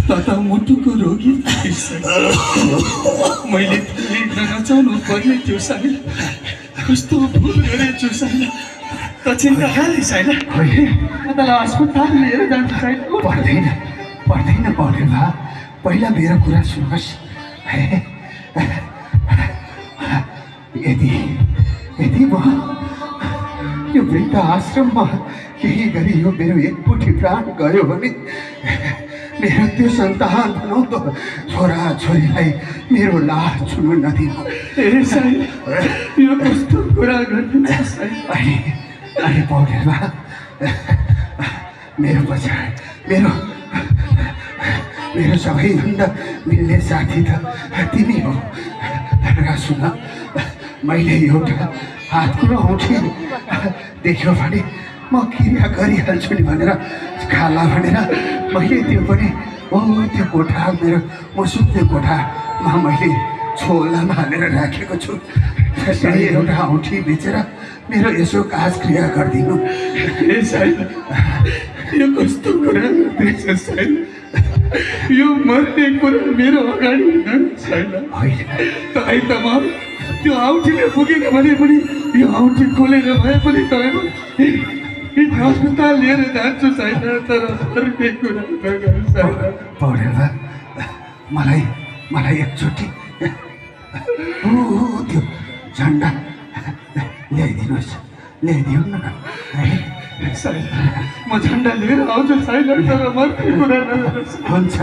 तथा मुटुको रोगी मैले नचाउनु पर्ने थियो साइला। कस्तो भुल गरेछु साइला। त चिन्ता खाली साइला। म तँलाई अस्पताल लिएर जान्छु साइला। पर्दैन पौडेलबा, पहिला मेरो कुरा सुन्नुहोस्। यदि म यो वृद्ध आश्रममा केही गरी यो मेरो एकमुठी प्राण गयो भने मेरो त्यो सन्तान बनाउँदो छोरा छोरीलाई मेरो लास छुनु नदिनु। यो कस्तो कुरा गर्दैछ? अनि पौडेलबा, मेरो पछाडि मेरो सबैभन्दा मिल्ने साथी त तिमी हो। र सुन, मैले एउटा हातको औँठी देख्यो भने म क्रिया गरिहाल्छु नि भनेर खाला भनेर मैले त्यो पनि त्यो कोठा म सुत्ने कोठामा मैले छोलामा हालेर राखेको छु। त्यसरी एउटा औँठी बेचेर मेरो यसो काज क्रिया गरिदिनु। यो कस्तो कुरा गर्दैछ साइला? यो मर्ने कुरा मेरो अगाडि साइला। तपाईँ त म त्यो औँठीले पुगेन भने पनि यो औँठी खोलेर भए पनि तपाईँ अस्पताल लिएर जान्छु साइला। तर अर्कै कुरा नगर साइला। पौडेलबा, मलाई एकचोटि त्यो झन्डा ल्याइदिनुहोस्, ल्याइदिनु न। साइला, म झन्डा लिएर आउँछु साइला, तर मर्ने कुरा नगर। हुन्छ।